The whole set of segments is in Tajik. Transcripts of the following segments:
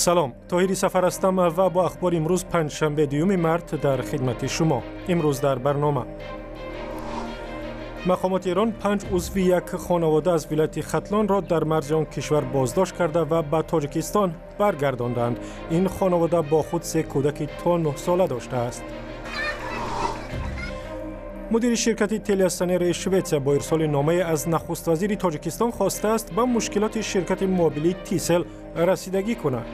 Салом, Тоҳири Сафар ҳастам ва бо ахбори имрӯз, панҷшанбе, 2 март, дар хидмати шумо. Имрӯз дар барнома: мақомоти Эрон панҷ узви як хонавода аз вилояти Хатлонро дар марзи он кишвар боздошт карда ва ба Тоҷикистон баргардонданд. Ин хонавода бо худ се кӯдаки то 9 сола доштааст. Мудири ширкати Телиасонераи Шветсия бо ирсоли номае аз нахуствазири Тоҷикистон хостааст, ба мушкилоти ширкати мобилии Тисел расидагӣ кунад.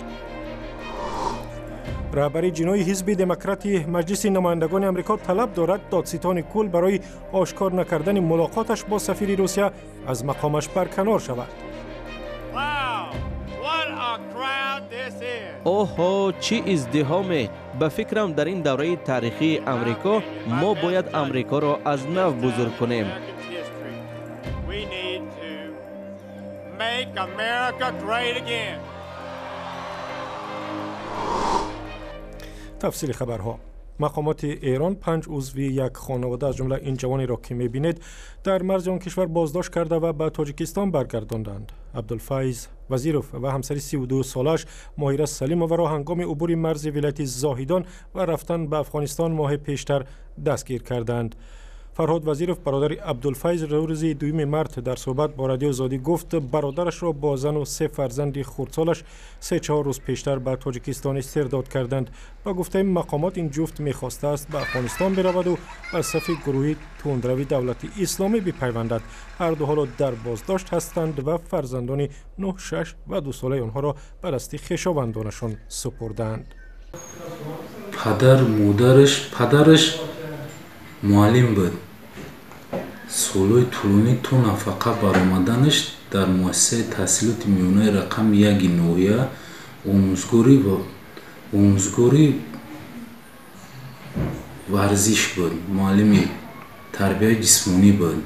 Раҳбари ҷиноҳи ҳизби Демократи Маҷлиси намояндагони Амрико талаб дорад, додситони кул барои ошкор накардани мулоқоташ бо сафири Русия аз мақомаш барканор шавад. Оҳо, чӣ издиҳоме! Ба фикрам, дар ин давраи таърихии Амрико мо бояд Амрикоро аз нав бузург кунем. We need to make America great again. Тафсили хабарҳо: мақомоти Эрон панҷ узви як хонавода, аз ҷумла ин ҷавонеро, ки мебинед, дар марзи он кишвар боздошт карда ва ба Тоҷикистон баргардонданд. Абдулфайз Вазиров ва ҳамсари 32 солааш Моҳира Салимоваро ҳангоми убури марзи вилояти Зоҳидон ва рафтан ба Афғонистон моҳи пештар дастгир карданд. Фарҳод Вазиров, бародари Абдулфайз, рӯзи 2 март дар суҳбат бо Радиои Озодӣ гуфт, бародарашро бо зану се фарзанди хурдсолаш 3-4 рӯз пештар ба Тоҷикистон истирдод карданд. Ба гуфтаи мақомот, ин ҷуфт мехостааст ба Афғонистон бираваду ба сафи гурӯҳи тундрави Давлати Исломӣ бипайвандад. Ҳарду ҳоло дар боздошт ҳастанд ва фарзандони 9, 6 ва 2 солаи онҳоро ба дасти хешовандонашон супурданд. Падар, модараш, падараш муаллим буд. Солҳои тӯлонӣ то нафақа баромаданаш дар муассисаи таҳсилоти миёнаи рақами яки ноҳия омӯзгори варзиш буд, муаллими тарбияи ҷисмонӣ буд.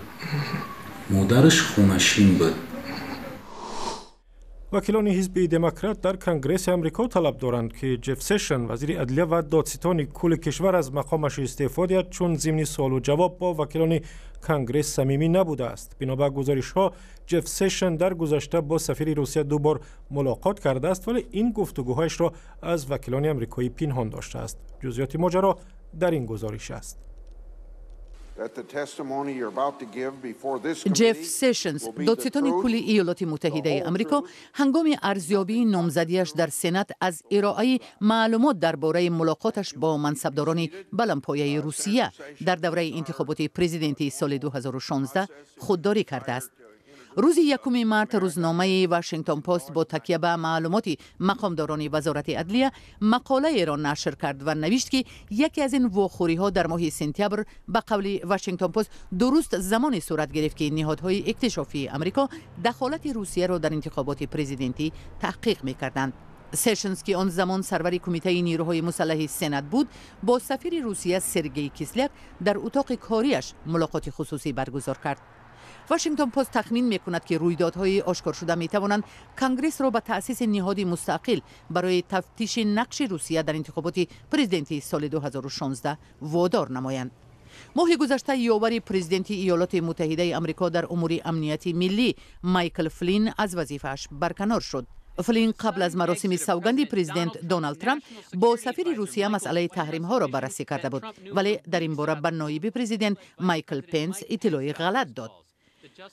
Модараш хонашин буд. Вакилони ҳизби Демократ дар Конгресси Амрико талаб доранд, ки Ҷеф Сешн, вазири адлия ва додситони кулли кишвар, аз мақомаш истеъфо диҳад, чун зимни суолу ҷавоб бо вакилони Конгресс самимӣ набудааст. Бино ба гузоришҳо, Ҷеф Сешн дар гузашта бо сафири Русия ду бор мулоқот кардааст, вале ин гуфтугӯҳояшро аз вакилони амрикоӣ пинҳон доштааст. Ҷузъиёти моҷаро дар ин гузориш аст. Ҷеф Сешнс, додситони кулли Иёлоти Муттаҳидаи Амрико, ҳангоми арзёбии номзадиаш дар Сенат аз ироаи маълумот дар бораи мулоқоташ бо мансабдорони баландпояи Русия дар давраи интихоботи президентии соли 2016 худдорӣ кардааст. Рӯзи 1 март рӯзномаи Вашингтон Пост бо такя ба маълумоти мақомдорони Вазорати адлия мақолаеро нашр кард ва навишт, ки яке аз ин вохӯриҳо дар моҳи сентябр, ба қавли Вашингтон Пост, дуруст замоне сурат гирифт, ки ниҳодҳои иктишофии Амрико дахолати Русияро дар интихоботи президентӣ таҳқиқ мекарданд. Сешнс, ки он замон сарвари Кумитаи нерӯҳои мусаллаҳи Сенат буд, бо сафири Русия Сергей Кисляк дар утоқи кориаш мулоқоти хусусӣ баргузор кард. Вашингтон Пост тахмин мекунад, ки рӯйдодҳои ошкоршуда метавонанд Конгрессро ба таъсиси ниҳоди мустақил барои тафтиши нақши Русия дар интихоботи президентии соли 2016 водор намоянд. Моҳи гузашта ёвари президенти Иёлоти Муттаҳидаи Амрико дар умури амнияти миллӣ Майкл Флин аз вазифааш барканор шуд. Флин қабл аз маросими савганди президент Доналд Трамп бо сафири Русия масъалаи таҳримҳоро баррасӣ карда буд, вале дар ин бора ба ноиби президент Майкл Пенс иттилои ғалат дод.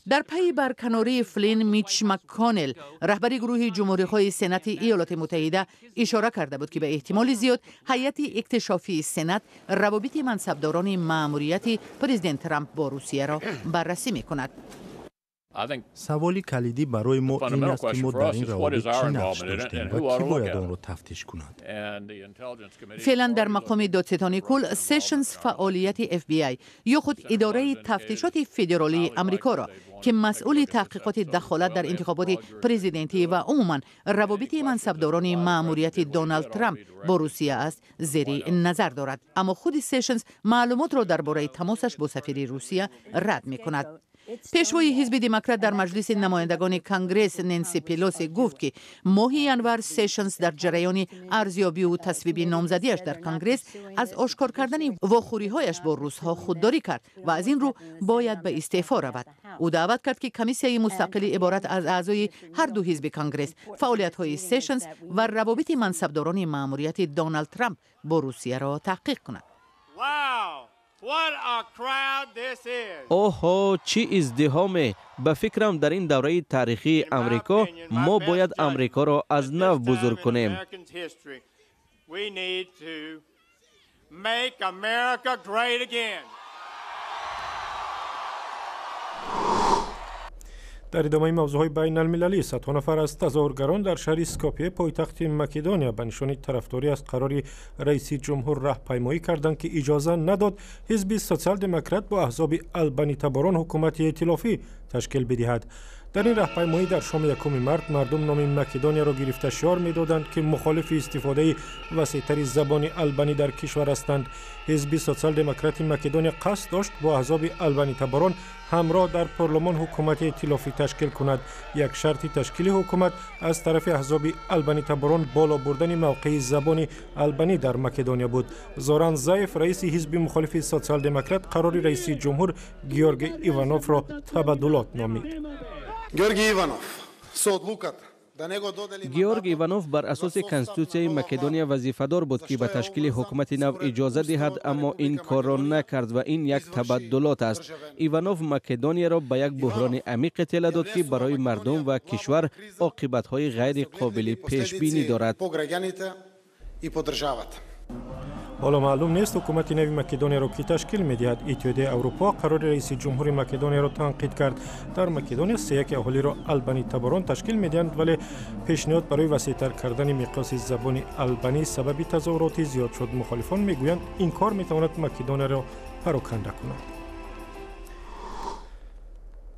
Дар пайи барканории Флин, Мич Макконел, раҳбари гурӯҳи ҷумҳурихоҳи Сенати Иёлоти Муттаҳида, ишора карда буд, ки ба эҳтимоли зиёд ҳайати иктишофии Сенат равобити мансабдорони маъмурияти президент Трамп бо Русияро баррасӣ мекунад. Саволи калидӣ барои мо ин аст, ки мо дар ин равобит чӣ нақш доштем ва кӣ бояд онро тафтиш кунад. Феълан дар мақоми додситони кул Сешнс фаъолияти FBI ё худ Идораи тафтишоти федералии Амрикоро, ки масъули таҳқиқоти дахолат дар интихоботи президентӣ ва умуман равобити мансабдорони маъмурияти Доналд Трамп бо Русия аст, зери назар дорад. Аммо худи Сешнс маълумотро дар бораи тамосаш бо сафири Русия рад мекунад. Пешвои ҳизби Демократ дар Маҷлиси намояндагони Конгресс Ненси Пелоси гуфт, ки моҳи январ Сешонс дар ҷараёни арзёбиву тасвиби номзадиаш дар Конгресс аз ошкор кардани вохӯриҳояш бо русҳо худдорӣ кард ва аз ин рӯ бояд ба истеъфо равад. Ӯ даъват кард, ки комиссияи мустақили иборат аз аъзои ҳар ду ҳизби Конгресс фаъолиятҳои Сешонс ва равобити мансабдорони маъмурияти Доналд Трамп бо Русияро таҳқиқ кунад. Оҳо, чӣ издиҳоме! Ба фикрам, дар ин давраи таърихии Амрико мо бояд Амрикоро аз нав бузург кунем. Дар идомаи мавзӯъҳои байналмилалӣ, садҳо нафар аз тазоҳургарон дар шаҳри Скопие, пойтахти Македония, ба нишони тарафдорӣ аз қарори раиси ҷумҳур раҳпаймоӣ карданд, ки иҷоза надод ҳизби Социал-демократ бо аҳзоби албанитаборон ҳукумати эътилофӣ ташкил бидиҳад. Дар ин раҳпаймоӣ дар шоми 1 март мардум номи Македонияро гирифта шиор медоданд, ки мухолифи истифодаи васеътари забони албанӣ дар кишвар ҳастанд. Ҳизби Социал-демократи Македония қасд дошт бо аҳзоби албанитаборон ҳамроҳ дар парлумон ҳукумати эътилофӣ ташкил кунад. Як шарти ташкили ҳукумат аз тарафи аҳзоби албанитаборон боло бурдани мавқеи забони албанӣ дар Македония буд. Зоран Заев, раиси ҳизби мухолифи Социал-демократ, қарори раиси ҷумҳур Георги Ивановро табаддулот номид. Георг Иванов бар асоси конститутсияи Македония вазифадор буд, ки ба ташкили ҳукумати нав иҷоза диҳад, аммо ин корро накард ва ин як табаддулот аст. Иванов Македонияро ба як буҳрони амиқе тела дод, ки барои мардум ва кишвар оқибатҳои ғайриқобили пешбинӣ дорад. Ҳоло маълум нест, ҳукумати нави Македонияро кӣ ташкил медиҳад. Иттиҳодияи Аврупо қарори раиси ҷумҳури Македонияро танқид кард. Дар Македония сеяки аҳолиро албанитаборон ташкил медиҳанд, вале пешниҳод барои васеътар кардани миқёси забони албанӣ сабаби тазоҳуроти зиёд шуд. Мухолифон мегӯянд, ин кор метавонад Македонияро пароканда кунад.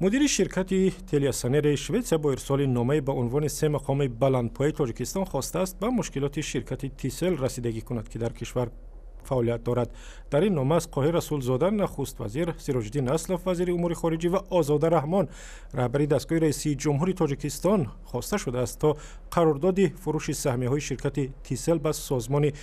Мудири ширкати Телиасанери Шветсия бо ирсоли номае ба унвони се мақоми баландпояи Тоҷикистон хостааст ба мушкилоти ширкати Тисел расидагӣ кунад, ки дар кишвар фаъолият дорад. Дар ин нома аз Қоҳир Расулзода, нахуст вазир, Сироҷиддин Аслов, вазири умури хориҷӣ, ва Озода Раҳмон, раҳбари дастгоҳи раиси ҷумҳури Тоҷикистон, хоста шудааст, то қарордоди фурӯши саҳмияҳои ширкати Тисел ба Созмони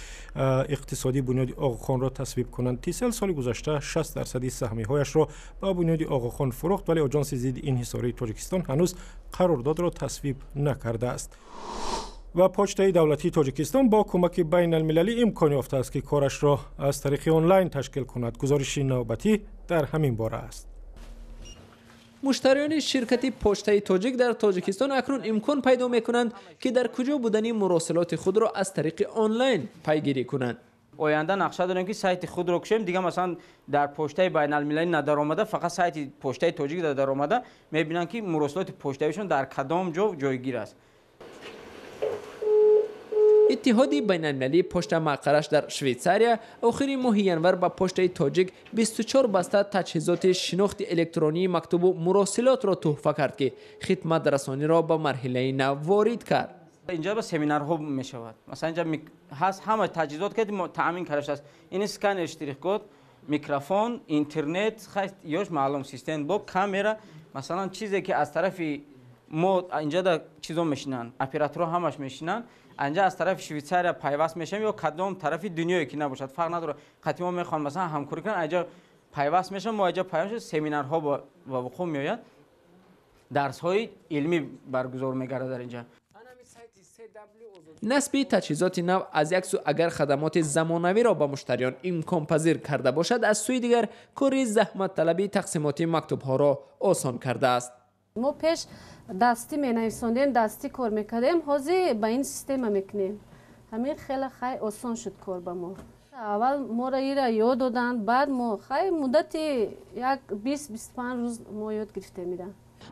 иқтисодии Бунёди Оғохонро тасвиб кунанд. Тисел соли гузашта 60% саҳмияҳояшро ба Бунёди Оғохон фурӯхт, вале Оҷонси зидди инҳисории Тоҷикистон ҳанӯз қарордодро тасвиб накардааст. Ва Почтаи давлатии Тоҷикистон бо кӯмаки байналмилалӣ имкон ёфтааст, ки корашро аз тариқи онлайн ташкил кунад. Гузориши навбатӣ дар ҳамин бора аст. Муштариёни ширкати Почтаи Тоҷик дар Тоҷикистон акнун имкон пайдо мекунанд, ки дар куҷо будани муросилоти худро аз тариқи онлайн пайгирӣ кунанд. Оянда нақша дорем, ки сайти худро кушем. Дига масалан дар почтаи байналмилалӣ надаромада, фақат сайти Почтаи Тоҷик даромада мебинанд, ки муросилоти почтавишон дар кадом ҷо ҷойгир аст. Иттиҳоди байналмилалии пошта мақараш дар Швейтсария охири моҳи январ ба Почтаи Тоҷик 24 баста таҷҳизоти шинохти электронии мактубу муросилотро тӯҳфа кард, ки хидматрасониро ба марҳилаи нав ворид кард. Инҷа ба семинарҳо мешавад. Масалан, инҷа ҳаст ҳама таҷҳизот, ки таъмин карда шудааст. Ин сканер штрих-код, микрофон, интернет, ёш маълум систем бо камера, масалан чизе ки аз тарафи мо инҷа да чизо мешинанд, операторҳо ҳамаш мешинанд. Анҷа аз тарафи Швейтсария пайваст мешавем ё кадом тарафи дунёе ки набошад, фарқ надорад. Қатъи мо мехоҳем масалан ҳамкорӣ кунанд, анҷа пайваст мешавем, мо анҷа пайваст шуда семинарҳо ба вуқӯъ меояд, дарсҳои илмӣ баргузор мегардад дар инҷа. Насби таҷҳизоти нав аз як сӯ агар хадамоти замонавиро ба муштариён имконпазир карда бошад, аз сӯи дигар кори заҳматталаби тақсимоти мактубҳоро осон кардааст. Мо пеш дастӣ менависондем, дастӣ кор мекардем, ҳозир ба ин система мекунем. Ҳамин хеле хай осон шуд кор ба мо. Аввал моро ира ёд доданд, баъд мо хай муддати як 20-25 рӯз мо ёд гирифтем ира.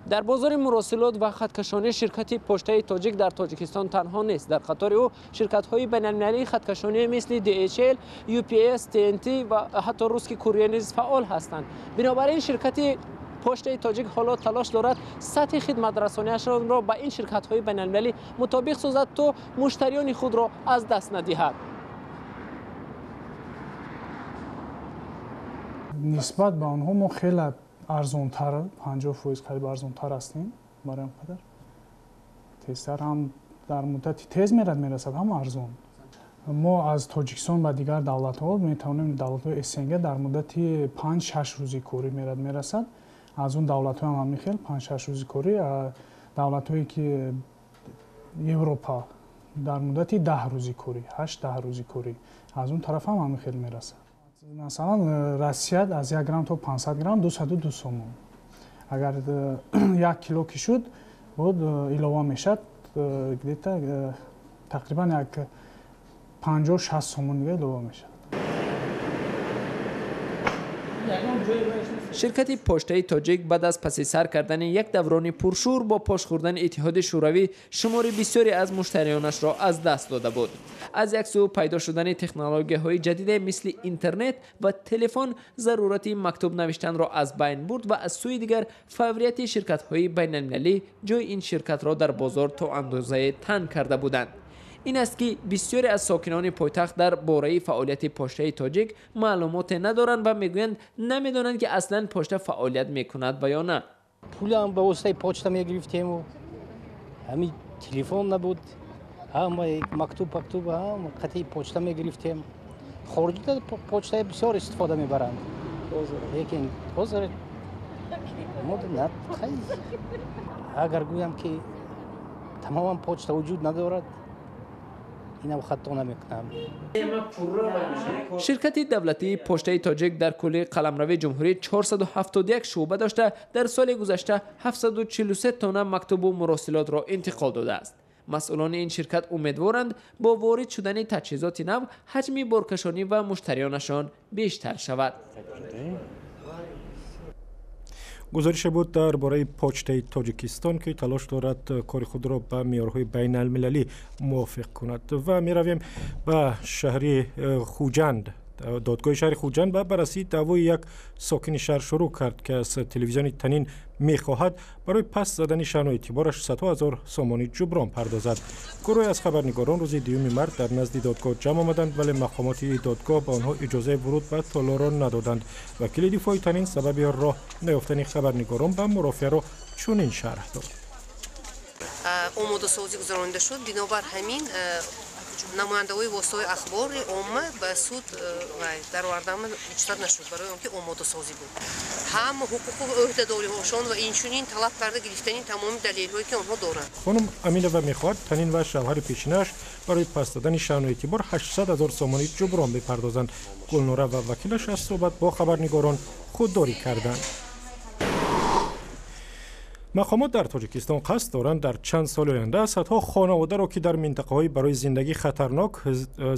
Дар бозори муросилот ва хаткашонии ширкати Почтаи Тоҷик дар Тоҷикистон танҳо нест. Дар қатори ӯ ширкатҳои байналмилалии хаткашонӣ мисли DHL, UPS, TNT ва ҳатто Русский курьер низ фаъол ҳастанд. Бинобар ин ширкати Почтаи Тоҷик ҳоло талош дорад сатҳи хидматрасониашонро ба ин ширкатҳои байналмилалӣ мутобиқ созад, то муштариёни худро аз даст надиҳад. Нисбат ба онҳо мо хеле Арзонтар, 50% қариб арзонтар ҳастем. Барои ҳам қадар тезтар ҳам дар муддати тез мерад, мерасад, ҳам арзон. Мо аз Тоҷикистон ба дигар давлатҳо метавонем, давлатҳои СНГ дар муддати 5-6 рӯзи корӣ мерад, мерасад. Аз он давлатҳо ҳам ҳамин хел 5-6 рӯзи корӣ. Давлатҳое ки Европа дар муддати 10 рӯзи корӣ, 8-10 рӯзи корӣ, аз он тараф ҳам ҳамин хел мерасад. Масалан, Россия аз 1 грамм то 500 грамм 202 сомон. Агар 1 кило ки шуд, буд илова мешавад, где-то тақрибан як 50-60 сомон дига илова мешавад. Ширкати Почтаи Тоҷик баъд аз паси сар кардани як даврони пуршӯр бо пош хӯрдани Иттиҳоди Шӯравӣ шумори бисёре аз муштариёнашро аз даст дода буд. Аз як сӯ, пайдо шудани технологияҳои ҷадиде мисли интернет ва телефон зарурати мактуб навиштанро аз байн бурд ва аз сӯи дигар фаврияти ширкатҳои байналмилалӣ ҷои ин ширкатро дар бозор то андозае танг карда буданд. Ин аст ки бисёре аз сокинони пойтахт дар бораи фаъолияти Почтаи Тоҷик маълумоте надоранд ва мегӯянд, намедонанд ки аслан почта фаъолият мекунад ва ё на. Пулам ба воситаи почта мегирифтему, ҳамин телефон набуд, ҳама мактуб пактуб ҳама қатъи почта мегирифтем. Хориҷида почтаи бисёр истифода мебаранд, лекин ҳозир агар гӯям ки тамоман почта вуҷуд надорад, инам хато намекунам. Ширкати давлатии Почтаи Тоҷик дар кулли қаламрави ҷумҳурӣ 471 шӯъба дошта, дар соли гузашта 743 тонна мактубу муросилотро интиқол додааст. Масъулони ин ширкат умедворанд, бо ворид шудани таҷҳизоти нав ҳаҷми боркашонӣ ва муштариёнашон бештар шавад. Гузорише буд дар бораи Почтаи Тоҷикистон, ки талош дорад кори худро ба меъёрҳои байналмилалӣ мувофиқ кунад. Ва меравем ба шаҳри Хуҷанд. Додгоҳи шаҳри Хуҷанд ба баррасии даъвои як сокини шаҳр шурӯъ кард, ки аз телевизиони Танин мехоҳад барои пас задани шаъну эътибораш садҳо ҳазор сомонӣ ҷуброн пардозад. Гурӯҳе аз хабарнигорон рӯзи 2 март дар назди додгоҳ ҷамъ омаданд, вале мақомоти додгоҳ ба онҳо иҷозаи вуруд ба толорро надоданд. Вакили дифои Танин сабаби роҳ наёфтани хабарнигорон ба мурофиаро чунин шарҳ дод. Омодасозӣ гузаронида шуд, бинобар ҳамин намояндаҳои воситаҳои ахбори омма ба суд даровардан иҷозат нашуд, барои он ки омодасозӣ буд. Ҳам ҳуқуқу ӯҳдадориҳошон ва инчунин талаб карда гирифтани тамоми далелҳое ки онҳо доранд. Хонум Аминова мехоҳад Танин ва шавҳари пешинааш барои пас додани шаъну эътибор 800 ҳазор сомонӣ ҷуброн бипардозанд. Гулнора ва вакилаш аз суҳбат бо хабарнигорон худдорӣ карданд. Мақомот дар Тоҷикистон қасд доранд дар чанд соли оянда садҳо хонаводаро, ки дар минтақаҳои барои зиндагӣ хатарнок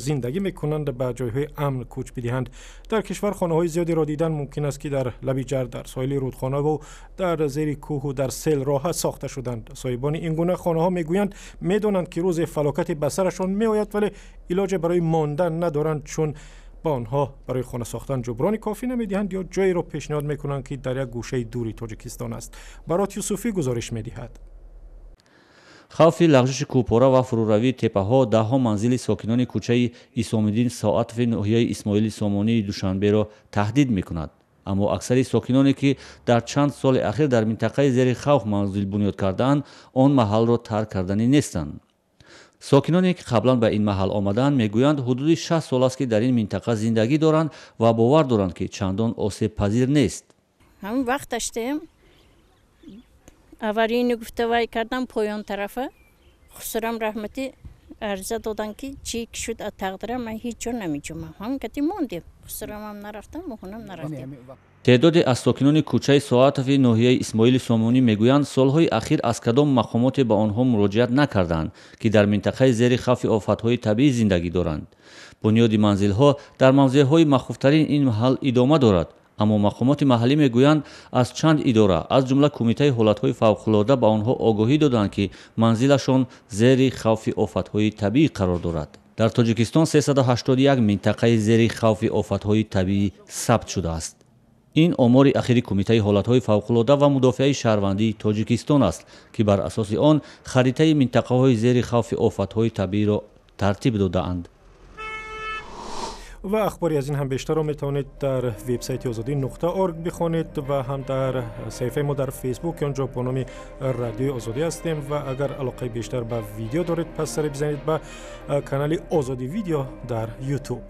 зиндагӣ мекунанд, ба ҷойҳои амн кӯч бидиҳанд. Дар кишвар хонаҳои зиёдеро дидан мумкин аст, ки дар лаби ҷар, дар соҳили рудхонаву дар зери кӯҳу дар сел роҳа сохта шуданд. Соҳибони ин гуна хонаҳо мегӯянд, медонанд, ки рӯзе фалокате ба сарашон меояд, вале илоҷе барои мондан надоранд, чун ба онҳо барои хона сохтан ҷуброни кофӣ намедиҳанд ё ҷойеро пешниҳод мекунанд, ки дар як гӯшаи дури Тоҷикистон аст. Барот Юсуфӣ гузориш медиҳад. Хавфи лағжиши кӯҳпора ва фурӯравии теппаҳо даҳҳо манзили сокинони кӯчаи Исомиддин Соатови ноҳияи Исмоили Сомонии Душанберо таҳдид мекунад. Аммо аксари сокиноне, ки дар чанд соли ахир дар минтақаи зери хавф манзил бунёд кардаанд, он маҳалро тарк карданӣ нестанд. Сокиноне, ки қаблан ба ин маҳал омадаанд, мегӯянд, ҳудуди 60 сол аст, ки дар ин минтақа зиндагӣ доранд ва бовар доранд, ки чандон осебпазир нест. Ҳамин вақт даштем аварийни гуфта вай кардам поён тарафа. Хусурам раҳматӣ ариза доданд, ки чӣ шуд аз тақдирам, ман ҳеҷ ҷо намеҷумам. Ҳамин кати мондем. Хусурамам нарафтам, мохунам нарафтем. Теъдоде аз сокинони кӯчаи Соатови ноҳияи Исмоили Сомонӣ мегӯянд, солҳои ахир аз кадом мақомоте ба онҳо муроҷиат накарданд, ки дар минтақаи зери хавфи офатҳои табиӣ зиндагӣ доранд. Бунёди манзилҳо дар мавзеъҳои махуфтарин ин маҳал идома дорад, аммо мақомоти маҳаллӣ мегӯянд, аз чанд идора, аз ҷумла Кумитаи ҳолатҳои фавқулода, ба онҳо огоҳӣ доданд, ки манзилашон зери хавфи офатҳои табиӣ қарор дорад. Дар Тоҷикистон 381 минтақаи зери хавфи офатҳои табиӣ сабт шудааст. Ин омори ахири Кумитаи ҳолатҳои фавқулода ва мудофиаи шаҳрвандии Тоҷикистон аст, ки бар асоси он харитаи минтақаҳои зери хавфи офатҳои табииро тартиб додаанд. Ва ахбори аз ин ҳам бештарро метавонед дар вебсайти озодӣ.org бихонед ва ҳам дар саҳифаи мо дар Фейсбук, ки он ҷо бо номи Радиои Озодӣ ҳастем. Ва агар алоқаи бештар ба видео доред, пас саре бизанед ба канали Озодӣ Видео дар Ютуб.